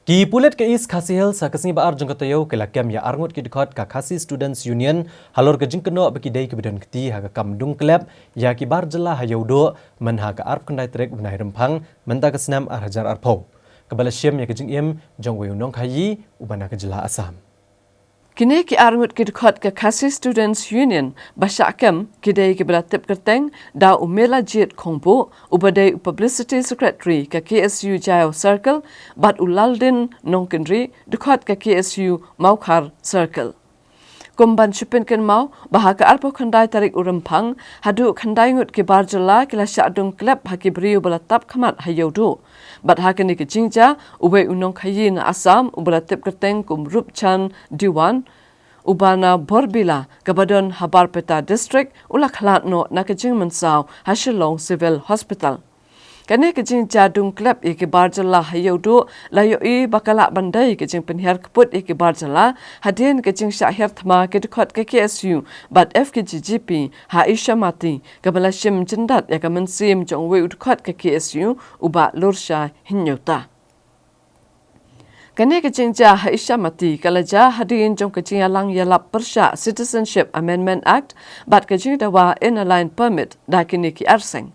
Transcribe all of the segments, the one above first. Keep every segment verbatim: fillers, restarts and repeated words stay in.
Ki pulit ka East Khasi Hills ha ka sngi ba ar jong ka taïew ki la kem ïa arngut ki dkhot ka Khasi Students Union halor ka jingkynnoh ba ki dei kiba don kti ha ka kam dung klep ïa ki bar jylla ha Ïewduh mynha ka arphew khyndai tarik u bnai Rymphang mynta ka snem ar hajar arphew. Kaba la shim ïa ka jingim jong uwei u nongkhaïi uba na ka jylla Assam. Kine ki arngut ki dkhot ka Khasi Students Union ba shah kem ki dei kiba la tip kyrteng da u Melajit Khongbuh uba dei u Publicity Secretary ka K S U Jaiaw Circle bad u Laldin Nongkynrih dkhot ka K S U Mawkhar Circle. Kum ban shu pynkynmaw ba ha ka arphew khyndai tarik u Rymphang haduh khyndai ngut ki bar jylla ki la shah dung klep ha ki briew ba la tap khmat ha Ïewduh. Bad ha kane ka jingjia uwei u nongkhaïi na Assam uba la tip kyrteng kum Rupchan Diwan uba na Borbila kaba don ha Barpeta District u la khlad noh na ka jingmynsaw ha Shillong Civil Hospital. Kane ka jingjia dung klep ïa ki bar jylla ha Ïewduh la ïohi ba ka lah ban dei ka jingpynhiar kput ïa ki bar jylla hadien ka jingshah hiar thma ki dkhot ka K S U bad F K J G P ha Ishamati kaba la shim jyndat ïa ka mynsiem jong uwei u dkhot ka K S U u Bah Lurshah Hynñiewta. Kane ka jingjia ha Ishamati ka la jia hadien jong ka jingïalang ïalap pyrshah Citizenship Amendment Act bad ka jingdawa Inner Line Permit da kine ki arseng.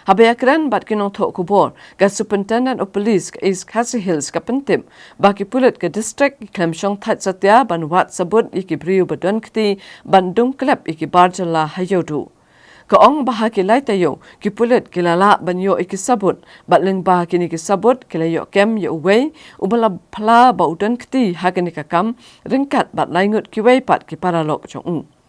Haba ïakren bad ki nongthoh khubor, ka Superintendent of Police ka East Khasi Hills ka pyntip ba ki pulit ka district ki khlem shong thait satia ban wad sabut ïa ki briew ba don kti ban dung klep ïa ki bar jylla ha Ïewduh. Ka ong ba ha ki lai taïew ki pulit ki la lah ban ïoh ïa ki sabut bad lyngba kine ki sabut ki la ïoh kem ïa uwei uba la phla ba u don kti ha kane ka kam ryngkat bad lai ngut kiwei pat ki paralok jong u.